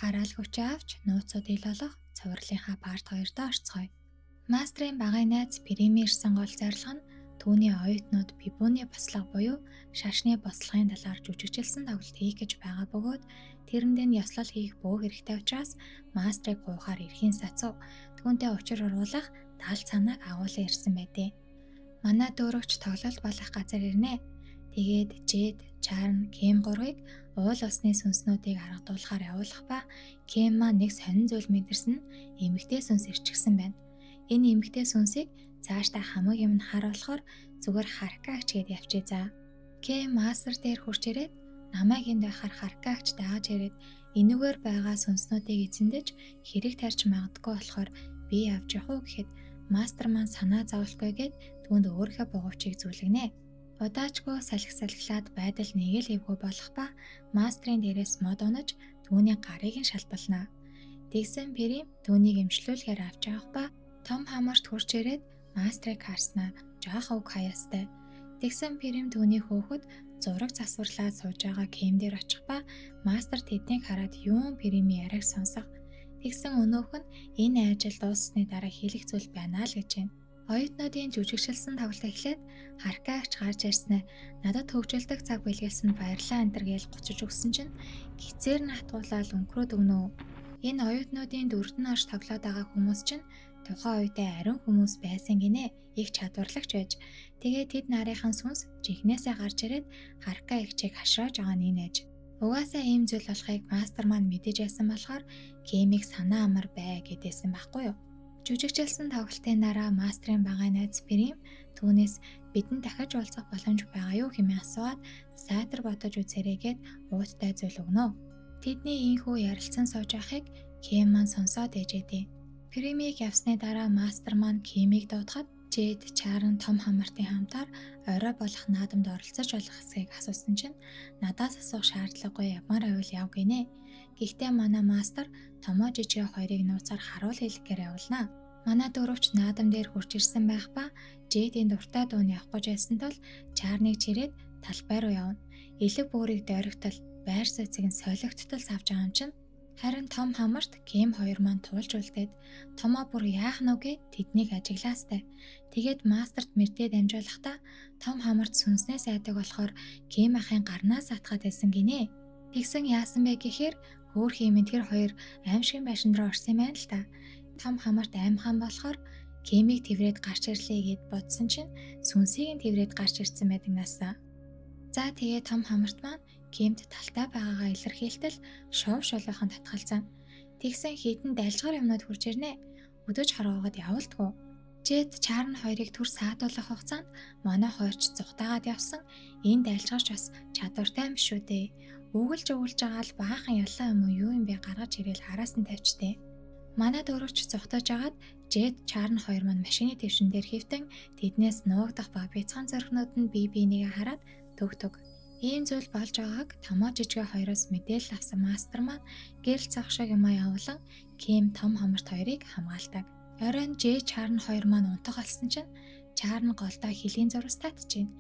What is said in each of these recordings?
Хараал хүчээ авч нууцууд ил болох цувралынхаа парт 2-доо орцгоё. Мастрын багын найз Премийн ирсэн гол зорилго нь түүний оюутнууд Бибуны бослого буюу шашны бослогын талаар жүжигчилсэн тоглолт хийх гэж байгаа бөгөөд тэрэнд нь ёслол хийх бөөх хэрэгтэй учраас мастрыг гуйхаар эрхийн сацуу түүнтэй учир уруулах тал цанааг агуулan ирсэн байдیں۔ Манай дөрөвч тоглолт болох газар ирнэ. Тэгээд Жед, Чарн, Кем гурвыг уул усны сүнснүүдийг аргадуулахаар явуулах ба Кем маань нэг сонин зүйл мэдэрсэн нь эмэгтэй сүнс ирчихсэн байна. Энэ эмэгтэй сүнсийг цаашдаа хамаг юм нь хар болохоор зүгээр харкаагч гэд явчээ за. Кем мастер дээр хурж ирээд намайг энд байхаар харкаагч дагаж ирээд энүүгээр байгаа сүнснүүдийг эзэндэж хэрэг тарьж магадгүй болохоор би явж явах уу гэхэд мастер маань санаа зовлохгүй гэд түүнд өөрийнхөө бугуйчийг зүлгэнэ. Удаачгүй салхи салхилаад байдал нэг л эвгүй болох ба мастрын дээрээс мод унаж түүний гарыг нь шалбална. Тэгсэн Пэрим түүнийг эмчлүүлэхээр авч явах ба том хамарт хурж ирээд мастрыг харснаа жоох уг хаяастай. Тэгсэн Пэрим түүний хөөхөд зураг засварлаад сууж байгаа Кем дээр очих ба мастер тэднийг хараад юун Пэримийн яриаг сонсох. Тэгсэн өнөөх нь энэ ажил дууссаны дараа хэлэх зүйл байна л гэж байна. Оюутнуудын жүжигчилсэн тоглолт эхлээд харкаагч гарч ирснээр надад хөгжилдөх цаг бэлгэлсэнд баярлалаа энэ төр гээл гоцож өгсөн чинь гизээр нь хатгуулаад өнгөрөөд өгнө. Энэ оюутнуудын дүрд нь орж тоглоод байгаа хүмүүс чинь тухайн үедээ ариун хүмүүс байсан гинэ. Их чадварлагч байж. Тэгээ тэд нарынхан сүнс жихнээсээ гарч ирээд харкаа эгчийг хашрааж байгаа нь энэ аж. Угаасаа ийм зүйл болохыг мастер маань мэдэж байсан болохоор Кемиг санаа амар бай гэдээсэн байхгүй юу? Жүжигчилсэн тоглолтын дараа мастрын багын найз Прим түүнээс бидэнд дахиж уулзах боломж байгаа юу хэмээн асууад сайтар бодож үзээрэй гэд ууттай зүйл өгнө. Тэдний ийхүү ярилцсан сууж байхыг Кем маань сонсоод ээжээ. Премийг явсны дараа мастер маань Кемийг дуудахад Жед, Чаран, Том хамартын хамтаар орой болох наадамд оролцож болох хэсгийг асуусан чинь надаас асуух шаардлагагүй явмаар байвал яв гинэ. Гэхдээ манай мастер томоо жижиг хоёрыг нууцаар харуул хэлэхээр явуулнаа. Манай дөрөвч наадам дээр хурж ирсэн байх ба Жедийн дуртай дууны явах гэж байсан тул Чарныг чирээд талбай руу явна. Элэг бүрийг дойрогтол байр сууцыг нь солигдтол савж байгаа юм чинь. Харин том хамарт Кем хоёр маань туулж үлдээд томоо бүр яах нь вэ тэднийг ажиглаастай. Тэгээд мастерт мэрдээ дамжуулахдаа том хамарт сүнснээс айдаг болохоор Кем ахын гарнаас атгаад байсан гинэ. Тэгсэн яасан бэ гэхээр хөөх юм тэр хоёр аимшигын байшин руу орсон юм байна л та. Том хамарт аймхан болохоор Кемийг тэврээд гарч ирлээ гэд бодсон чинь сүнсийг нь тэврээд гарч ирсэн байдаг насаа. За тэгээ том хамарт маань Кемд талтай байгаагаа илэрхийлтэл шов шулуухан татгалзана. Тэгсэн хідэн дайлжгаар юмнууд хурж ирнэ. Өдөөж хоргоогод явуулдгүй. Жед Чарн хоёрыг төр саатуулах хугацаанд манай хоёрч зугтаагаад явсан. Энэ дайлжгарч бас чадвартай юм шүү дээ. Өгөлж өгөлж байгаа л баахан яллаа юм уу юу юм бэ гаргаж ирээл араас нь тавьчтэй. Манай дөрөвч зугтааж агаад Жед Чарн хоёр маань машины твшин дээр хэвтэн тэднээс нуугдах ба бяцхан зөрхнүүд нь бие биенийгээ хараад төг төг. Ийм зүйл болж байгааг томоо жижиг хоёроос мэдээлэл авсан мастер маань гэрэл цог шиг юмаа явуулан Ким том хамарт хоёрыг хамгаалдаг. Оройн Ж Чарн хоёр маань унтах болсон чинь Чарн голдоо хөлийн зурвас татчихээн.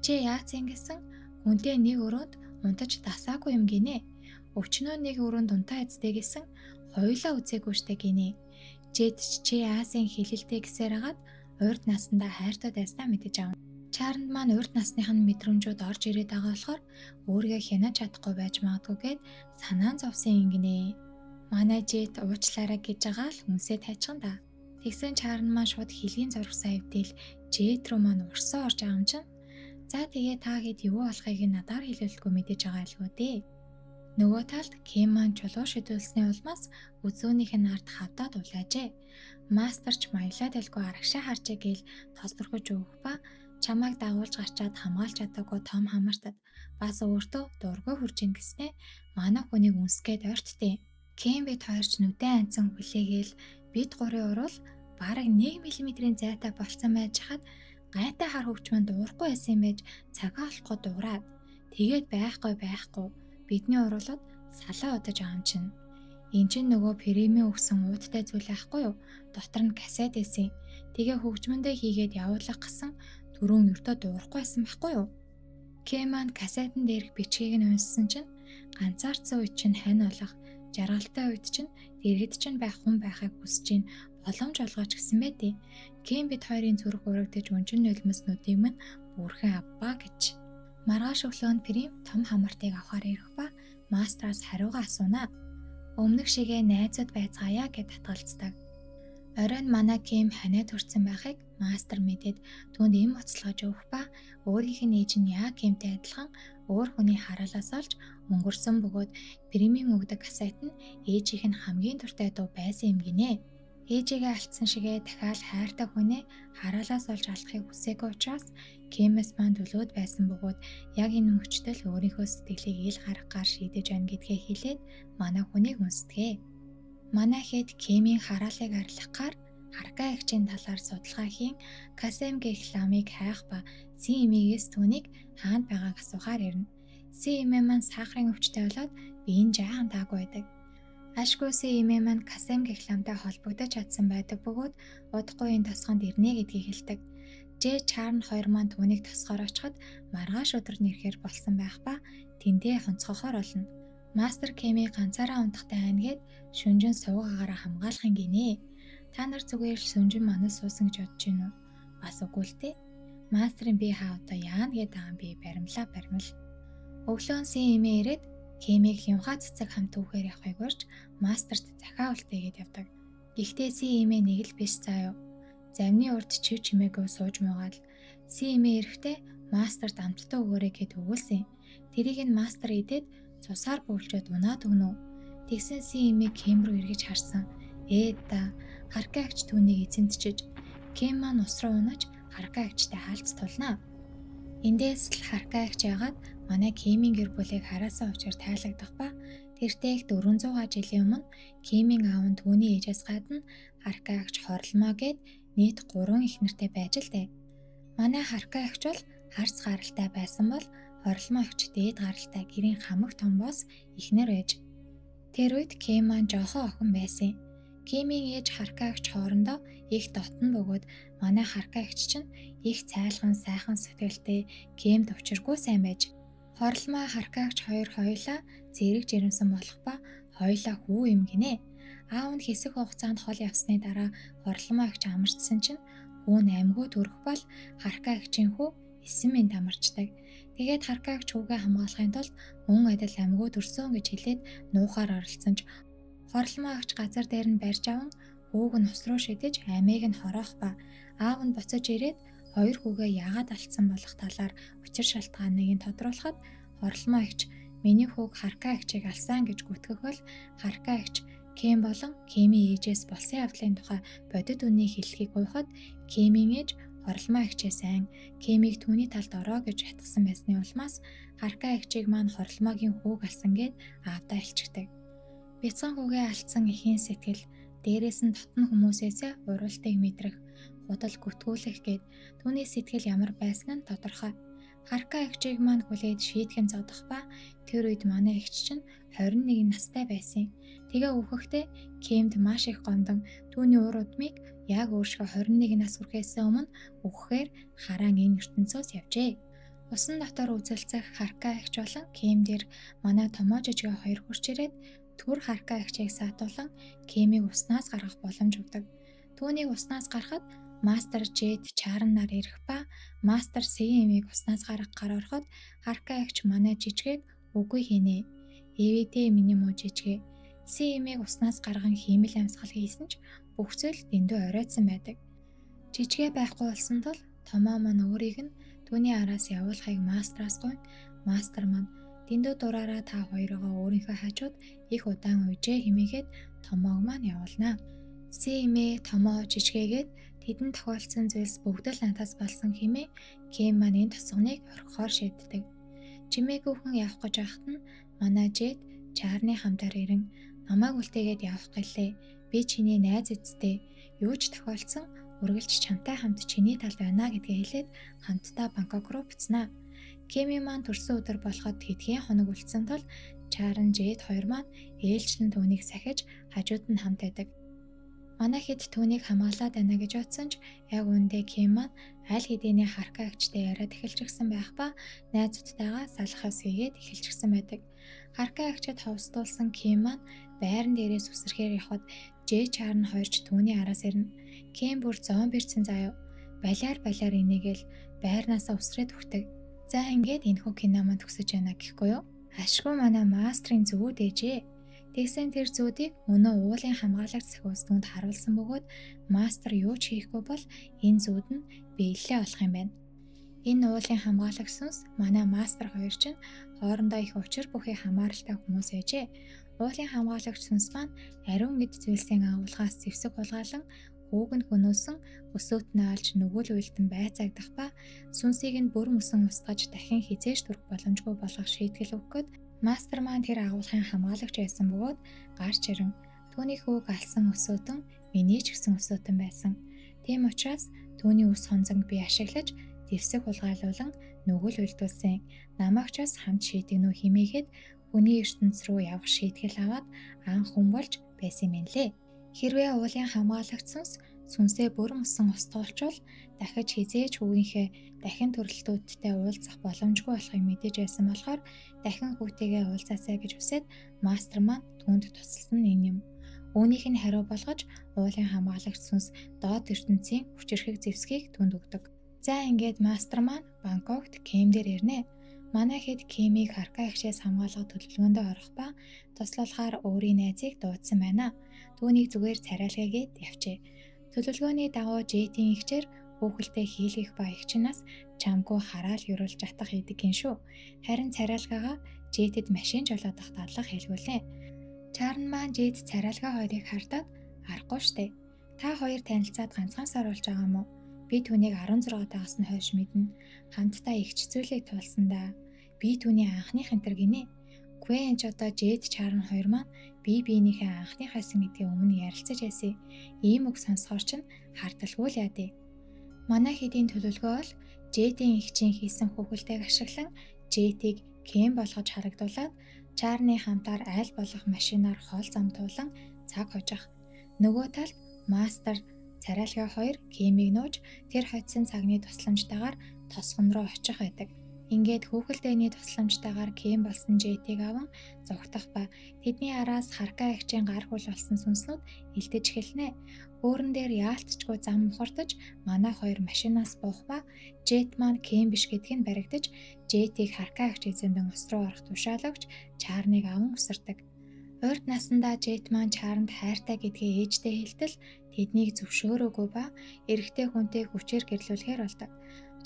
Чи яац юм гэсэн хүнтэй нэг өрөөнд унтаж дасаагүй юм гинэ. Өчнөө нэг өрөөнд унтаа эцтэй гэсэн хоёулаа үзээгүй штэ гинэ. Жед чи яасын хилэлтэй гэсээр хагаад урд наснда хайртай байснаа мэдэж авна. Чаранд маань урд насных нь мэдрэмжүүд орж ирээд байгаа болохоор өөрийгөө хянаж чадахгүй байж магадгүй гэд санаан зовсон юм гинэ. Манай Жет уучлаарай гэж байгаа л хүнсээ тайчхан да. Тэгсэн Чарн маань шууд хөлийн зурвасаа эвдээл Жет рүү маань урсан орж байгаа юм чинь. За тэгээ та хэд юу болохыг нь надаар хэлүүлэлгүй мэдэж байгаа илгүү дээ. Нөгөө талд Ким маань чулуу шидүүлсний улмаас үзүүнийх нь ард хавдаад улаажээ. Мастерч маялаа дэлгүй арагшаа харчээ гээл тослорхож өгөх ба чамайг дагуулж гарчаад хамгаалж чадаагүй том хамартад бас өөртөө дургүй хурж ин гэснээ манай хүнийг үнсгээд ойртдیں۔ Кем бид хоёрч нүдэн анцсан хүлээгээл бид гурын урал бараг 1 мм-ийн зайтай болцсон байж хаад гайтай хар хөвч мань дуурахгүй байсан юм байж цагаа олохгүй дуурайд. Тэгээд байхгүй байхгүй бидний уруулууд салаа удаж байгаа юм чинь. Эн чинь нөгөө премийн өгсөн уудтай зүйл байхгүй юу? Дотор нь кассет байсан. Тэгээ хөгжмөндөө хийгээд явуулах гэсэн түрүүн ердөө дуурахгүй байсан байхгүй юу? Кеман кассетэн дээрх бичгийг нь уншсан чинь Ганцаардсан үед чинь хань болох, жаргалтай үед чинь дэргэд чинь байх хүн байхыг хүсэж чинь боломж олгооч гэсэн байдیں۔ Кем бид хоёрын зүрх урагдаж өнжин нулимс нүдийг минь бүрхэн авбаа гэж. Маргааш өглөөнд Прим том хамартыг авахар ирэх ба мастраас хариугаа асуунаа. Өмнөх шигээ найзууд байцгаая гэд татгалздаг. Оройн манай Ким ханиад хүрсэн байхыг мастер мэдээд түүнд эм уцалгаж өгөх ба өөрийнх нь ээж нь яг Кимтэй адилхан өөр хүний хараалаас олж өнгөрсөн бөгөөд Примийн өгдөг кассет нь ээжийнх нь хамгийн дуртай дуу байсан юм гинэ. Ээжигээ алдсан шигээ дахиад хайртай хүнээ хараалаас олж алдахыг хүсээгүй учраас Кимээс маань төлөөд байсан бөгөөд яг энэ мөчтөл өөрийнхөө сэтгэлийг ил гаргахаар шийдэж байна гэдгээ хэлээд манай хүнийг үнсдэгэ. Манай хэд Кимийн хараалыг арилгахаар Харкаа эгчийн талаар судалгаа хийн Касем гэх ламыг хайх ба Си эмээгээс түүнийг хаанд байгааг асуухаар ирнэ. Си эмээ маань сахарын өвчтэй болоод биеийн жаахан таагүй байдаг. Ашгүй Си эмээ маань Касем гэх ламтай холбогдож чадсан байдаг бөгөөд удахгүй энэ тосгонд ирнэ гэдгийг хэлдэг. Ж Чарн хоёр маань түүнийг тосгоор очиход маргааш өдөр нь ирэхээр болсон байх ба тэндээ хонцгохоор болно. Мастер Кемийг ганцаараа унтахтай айнагээд шүнжин суугаагаараа хамгаалахын гинэ. Та нар зүгээр л сүнжин манас суусан гэж бодож гин үү? Бас үгүй л дээ. Мастерын би хаа одоо яана гээд байгаа юм би баримлаа баримл. Өглөөн Си эмээ ирээд Кемийг лимха цэцэг хамт түүхээр явахыг урьж мастерт захиа үлдээгээд явдаг. Гэхдээ Си эмээ нэг л биш заа юу. Замны урд чив чимээгүй сууж муугаад Си эмээ эрэхтээ мастерт амттай өгөөрэй гэд өгүүлсэн. Тэрийг нь мастер идээд цусаар бөөлжөөд унаад өгнө үү? Тэгсэн Си эмээ Кем рүү эргэж харсан. Ээ да, Харкаа агч түүнийг эзэмтчиж, Кем маань ус руу унаж Харкаа агчтай хаалц тулнаа. Эндээс л Харкаа агч яагаад манай Кемийн гэр бүлийг хараасан учир тайлагдах ба тэртээ их 400 жилийн өмнө Кемийн аав нь түүний ээжээс гадна Харкаа агч хорломоо гэд нийт 3 эхнэртэй байж л дээ. Манай Харкаа агч бол харц гаралтай байсан бол хорломоо агч дээд гаралтай гэрийн хамаг томбоос эхнэр байж. Тэр үед Кем маань жоохон охин байсан. Кемийн ээж Харкаа агч хоорондоо их дотно бөгөөд манай Харкаа агч чинь их цайлган сайхан сэтгэлтэй Кемд учиргүй сайн байж. Хорломоо Харкаа агч хоёр хоёулаа зэрэг жирэмсэн болох ба хоёулаа хүү юм гинэ. Аав нь хэсэг хугацаанд хол явсны дараа хорломоо агч амарчсан чинь хүү нь амьгүй төрөх бол Харкаа агчийн хүү 9 минут амарчдаг. Тэгээд Харкаа агч хүүгээ хамгаалахын тулд мөн адил амьгүй төрсөн гэж хэлээд нуухаар оролцсон ч хорломоо агч газар дээр нь барьж аван хүүг нь ус руу шидэж амийг нь хороох ба аав нь буцаж ирээд хоёр хүүгээ яагаад алдсан болох талаар учир шалтгааныг нь тодруулахад хорломоо агч миний хүүг Харкаа агчийг алсан гэж гүтгэх бол Харкаа агч Кем болон Кемийн ээжээс болсон явдлын тухай бодит үннийг хэлхийг гуйхад Кемийн ээж хорломоо агчээ сайн Кемийг түүний талд ороо гэж хатгсан байсны улмаас Харкаа агчийг маань хорломоогийн хүүг алсан гэд аавдаа хэлчихдэг. Бяцхан хүүгээ алдсан эхийн сэтгэл дээрээс нь дотно хүмүүсээсээ уруултыг мэдрэх, худал гүтгүүлэх гээд түүний сэтгэл ямар байсан нь тодорхой. Харкаа эгчийг маань хүлээд шийтгэн зодох ба тэр үед манай эгч чинь 21 настай байсан. Тэгээ өөхөхдөө Кемд маш их гомдон түүний ур удмыг яг өөршгөө 21 нас хүрэхээс өмнө өгөхээр хараан энэ ертөнцөөс явжээ. Усан дотор үзэлцэх Харкаа эгч болон Кем дээр манай томоо жижигэ хоёр хурч ирээд төр Харкаа эгчийг саатуулан Кемийг уснаас гаргах боломж өгдөг. Түүнийг уснаас гаргахад Мастер Жед Чаран нар ирэх ба Мастер Сэмийг уснаас гаргахаар ороход Харкаа эгч манай жижигээг үгүй хийнэ. Эвэдээ миний муу жижигэ. Сэмийг уснаас гарган хиймэл амьсгал хийсэн ч бүх зүйл дэндүү оройтсан байдаг. Жижигэ байхгүй болсон тул томоо маань өөрийг нь түүний араас явуулахыг мастраас гуйн мастер маань дэндүү дураараа та хоёроо өөрийнхөө хажууд их удаан уйжээ хэмээгээд томоог маань явуулнаа. Сэмээ томоо жижигээгээд тэдэн тохиолдсон зүйлс бүгд л надаас болсон хэмээн Кем маань энэ тосгоныг орхихоор шийддэг. Чимээгүйхэн явах гэж байхад нь манай Жед Чарны хамтаар ирэн намайг үлдээгээд явах гэлээ. Би чиний найз эцтэй юу ч тохиолдсон үргэлж чамтай хамт чиний талд байна гэдгээ хэлээд хамтдаа Бангкок руу буцнаа. Кеми маань төрсөн өдөр болоход хэдхэн хоног үлдсэн тул Чаран Жед хоёр маань ээлжлэн түүнийг сахиж хажууд нь хамт байдаг. Манай хэд түүнийг хамгаалаад байна гэж бодсон ч яг үүндээ Ким маань аль хэдийний харкаа эгчтэй яриад эхэлчихсэн байх ба найзуудтайгаа салах ёс хийгээд эхэлчихсэн байдаг. Харкаа эгчэд ховсдуулсан Ким маань байран дээрээс үсрэхээр явхад Ж Чарн хоёрч түүний араас ирнэ. Ким бүр зомбирцэн заяа. Балиар балиар инээгээл байрнаасаа үсрээд өгдөг. За ингээд энэхүү кино маань төгсөж байна гэхгүй юу? Ашгүй манай мастрын зүүд ээжээ. Тэгсэн тэр зүүдийг өнөө уулын хамгаалагч сахиус түнд харуулсан бөгөөд мастер юу ч хийхгүй бол энэ зүүд нь биелэлээ болох юм байна. Энэ уулын хамгаалагч сүнс манай мастер хоёр чинь хоорондоо их учир бүхий хамааралтай хүмүүс ээжээ. Уулын хамгаалагч сүнс маань ариун эд зүйлсийн агуулгаас зэвсэг хулгайлан хүүг нь хөнөөсөн өсөөт нь алж нүгэл уйлдан байцаагдах ба сүнсийг нь бүр мөсөн устгаж дахин хизээж төрөх боломжгүй болгох шийтгэл өгөх гээд мастер маань тэр агуулгын хамгаалагч байсан бөгөөд гарч ирэн түүний хүүг алсан өсөөтөн миний ч гэсэн өсөөтөн байсан. Тийм учраас түүний үс хонзонг би ашиглаж дэвсэг хулгайлуулан нүгэл уйлдуулсан. Намайг ч бас хамт шийтгэнүү химээхэд хүний ертөнц рүү явах шийтгэл аваад анх хүн болж байсан юм лээ. Хэрвээ уулын хамгаалагч сүнс сүнсээ бүр мөсөн устгуулчвал дахиж хизээж хүүгийнхээ дахин төрөлтүүдтэй уулзах боломжгүй болохыг мэдэж байсан болохоор дахин хүүтэйгээ уулзаасай гэж хүсээд мастер маань түүнд тусалсан нь энэ юм. Үүнийх нь хариу болгож уулын хамгаалагч сүнс доод ертөнцийн хүчирхэг зэвсгийг түүнд өгдөг. За ингээд мастер маань Бангкокт Кем дээр ирнэ. Манай хэд Кемийг Харка эгчээс хамгаалах төлөвлөгөөндөө орох ба туслуулахаар өөрийн найзыг дуудсан байна. Түүнийг зүгээр царайлгээгээд явчээ. Төлөвлөгөөний дагуу Жэтийн эгчээр хүүхэлдэй хийлгэх ба эгчнаас чамгүй хараал юруулж атах хийдэг гин шүү. Харин царайлгаагаа Жэтэд машин жолоодох дадлага хийлгүүлээ. Чарн маань Жэт царайлгаа хоёрыг хардаад аргагүй штэ. Та хоёр танилцаад ганцхан сар болж байгаа мó? Би түүнийг 16 тагаас нь хойш мэднэ. Хамтдаа эгч зүйлийг туулсан да. Би түүний анхных энтер гинэ. Үгүй энэ ч одоо Жэд Чарн хоёр маань бие биенийхээ анхны хайсан гэдгийг өмнө ярилцаж байсан. Ийм үг сонсохоор чинь хардалгүй л яа дээ. Манай хэдийн төлөвлөгөө бол Жэдийн эгчийн хийсэн хүүхэлдэйг ашиглан Жэтийг Кем болгож харагдуулаад Чарны хамтаар айл болох машинаар хол зам туулан цаг хожих. Нөгөө талд мастер царайлгаа хоёр Кемийг нууж тэр хоцсон цагны тусламжтайгаар тосгон руу очих байдаг. Ингээд хүүхэлдэйний тусламжтайгаар Кем болсон Жэтийг аван зугтах ба тэдний араас Харка эгчийн гар хүл болсон сүнснүүд элдэж эхэлнэ. Өөрөн дээр яалтчгүй зам мухардаж манай хоёр машинаас буух ба Жэт маань Кем биш гэдг нь баригдаж Жэтийг Харка эгч эзэмдэн ус руу орох тушаал өгч Чарныг аван үсэрдэг. Урд насандаа Жэт маань Чарнд хайртай гэдгээ ээжтэй хэлтэл тэднийг зөвшөөрөөгүй ба эрэгтэй хүнтэй хүчээр гэрлүүлэхээр болдог.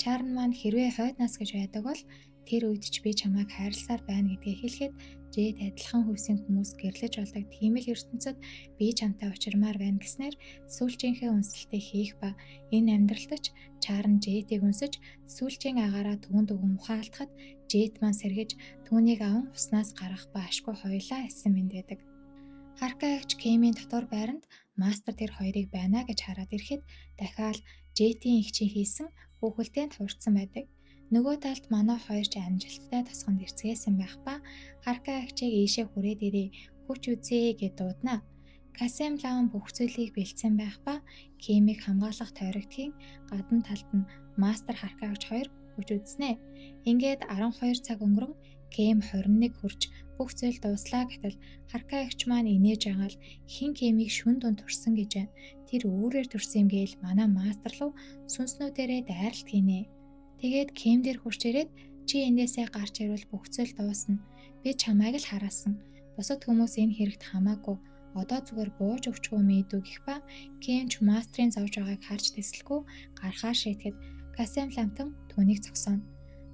Чарн маань хэрвээ хойд нас гэж байдаг бол тэр үед ч би чамайг хайрласаар байна гэдгээ хэлэхэд Жэд адилхан хүйсийн хүмүүс гэрлэж болдог тийм л ертөнцид би чамтай учирмаар байна гэснээр сүүлчийнхээ үнсэлтийг хийх ба энэ амьдралд ч Чарн Жэдийг үнсэж сүүлчийн агаараа түүнд өгөн ухаалтахад Жэд маань сэргэж түүнийг аван уснаас гаргах ба ашгүй хоёулаа эссэн мэнд байдаг. Харка эгч Кемийн дотор байранд мастер тэр хоёрыг байна гэж хараад ирэхэд дахиад Жэтийн эгчийн хийсэн хүүхэлдэйнд хуурдсан байдаг. Нөгөө талд манай хоёр ч амжилттай тосгонд ирцгээсэн байх ба Харка эгчийг ийшээ хүрээд ирээ хүч үзье гэж дуудана. Касем лаун бүх зүйлийг бэлдсэн байх ба Кемийг хамгаалах тойрогдгийн гадна талд нь мастер Харка эгч хоёр хүч үзнэ. Ингээд 12 цаг өнгөрөн Кем 21 хүрч бүх зүйл дууслаа гэтэл Харка эгч маань инээж байгаа л хин Кемийг шүн дунд төрсөн гэж байна. Тэр үүрээр төрсөн юм гээл манай мастер руу сүнснүүдээрээ дайралт хийнэ. Тэгээд Кем дээр хурч ирээд чи эндээсээ гарч ирвэл бүх зүйл дуусна. Би чамайг л хараасан. Бусад хүмүүс энэ хэрэгт хамаагүй. Одоо зүгээр бууж өгчгүй мэдүү гэх ба Кем ч мастрын зовж байгааг харж тэсэлгүй гарахаар шийтгэд Касем ламтан түүнийг зогсооно.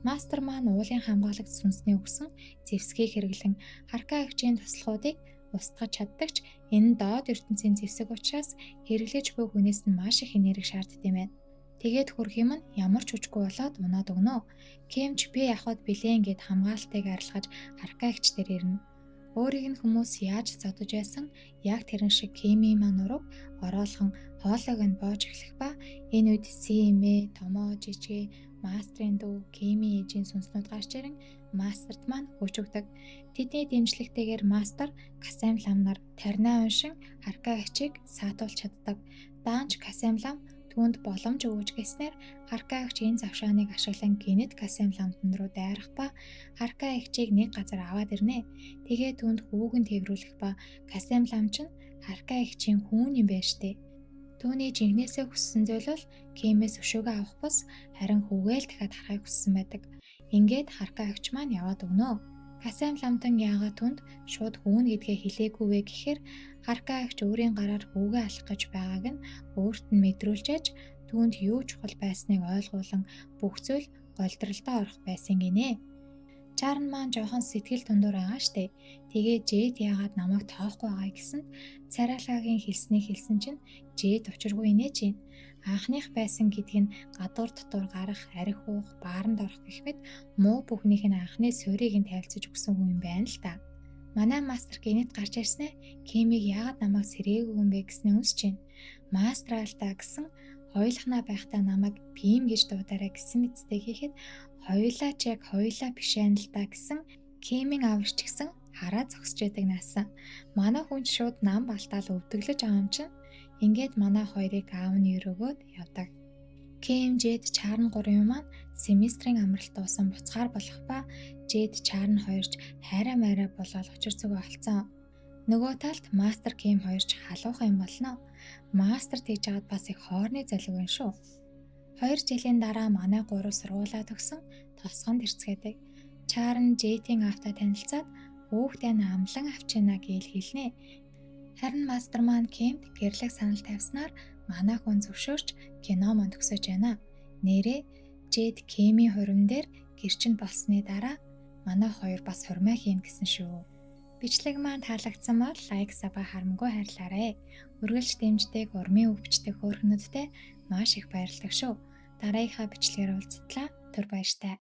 Мастер маань уулын хамгаалагч сүнсний өгсөн зэвсгийг хэрэглэн Харка эгчийн туслахуудыг устгаж чаддаг ч энэ нь доод ертөнцийн зэвсэг учраас хэрэглэж буй хүнээс нь маш их энерги шаарддаг юм байна. Тэгээд хөрх юм нь ямар ч хүчгүй болоод унаад өгнө. Кемч би явхад билэн гэд хамгаалтыг арилгаж Харка эгч дээр ирнэ. Өөрийг нь хүмүүс яаж зодож байсан яг тэрэн шиг Кемийн маань ураг ороолхон хоолойг нь боож эхлэх ба энэ үед Симэ, Томоо, Жижиг, Мастрын дүү, Кемийн ээжийн сүнснүүд гарч ирэн мастерт маань хүч өгдөг. Тэдний дэмжлэгтэйгээр мастер Касем ламнар тарнаа уншин Харкаа эгчийг саатуулж чаддаг. Даанч Касем лам түүнд боломж өгөөч гэснээр Харкаа эгч энэ завшааныг ашиглан гэнэт Касем ламтан руу дайрах ба Харкаа эгчийг нэг газар аваад ирнэ. Тэгээ түүнд хүүгэн тэврүүлэх ба Касем лам чинь Харкаа эгчийн хүүн юм байж тээ. Түүний жинхнээсээ хүссэн зүйл бол Кимээс өшөөгөө авах бус харин хүүгээл дахиад харахыг хүссэн байдаг. Ингээд Харкаа эгч маань яваад өгнө. Касем ламтан яагаад түнд шууд хүүн гэдгээ хэлээгүй вэ гэхээр Харкаа эгч өөрийн гараар хүүгээ алах гэж байгааг нь өөрт нь мэдрүүлж аж түүнд юу чухал байсныг ойлгуулан бүх зүйл голдролдоо орох байсан гинэ. Чарн маань жоохон сэтгэл дундуур байгаа штэ. Тэгээ Жэд яагаад намайг тоохгүй байгаа гэсэнд Царайлагийн хэлснийг хэлсэн чинь Жэд учиргүй инээж гин. Анхных байсан гэдг нь гадуур дотор гарах, арх уух, бааранд орох гэх мэт муу бүхнийх нь анхны суурийг нь тавилцаж өгсөн хүн юм байна л та. Манай мастер гэнэт гарч ирснээ Кимиг яагаад намайг сэрээгүй юм бэ гэснээ үнсэж байна. Мастер алдаа гэсэн хоёулахнаа байхдаа намайг Пим гэж дуудаарай гэсэн мэдтэй хийхэд хоёулаа ч яг хоёулаа биш байна л да гэсэн Кимийн аварч гисэн хараа зогсож байдаг наасан. Манай хүн ч шууд нам балтаал өвдөглөж байгаа юм чинь. Ингээд манай хоёрыг аав нь өрөөгөөд явдаг. Ким, Жэд, Чарн гурван маань семестрийн амралт дуусан буцгаар болох ба Жэд, Чарн хоёрч хайраа майраа болоод учир зүгөө олцсон. Нөгөө талд Мастер Ким хоёрч халуухан юм болно. Мастер тэгж жагаад бас их хоорны золиг байна шүү. 2 жилийн дараа манай гурав сургуулаа төгсөн тосгонд ирцгээдэг. Чарн Жэдийн аавтай танилцаад хүүхдээ нь амлан авчина гээл хэлнэ. Харин мастер маань Кимд гэрлэг санал тавьснаар манай хүн зөвшөөрч кино маань төгсөж байна. Нэрээ Жэд Кимийн хурим дээр гэрчин болсны дараа манай хоёр бас хурмаа хийн гэсэн шүү. Бичлэг маань таалагдсан бол лайк, саба харамгүй хайрлаарай. Үргэлж дэмждэг, урмын үг бичдэг хөөрхнүүдтэй маш их баярлалаа шүү. Дараагийнхаа бичлэгээр уулзтлаа. Түр баяртай.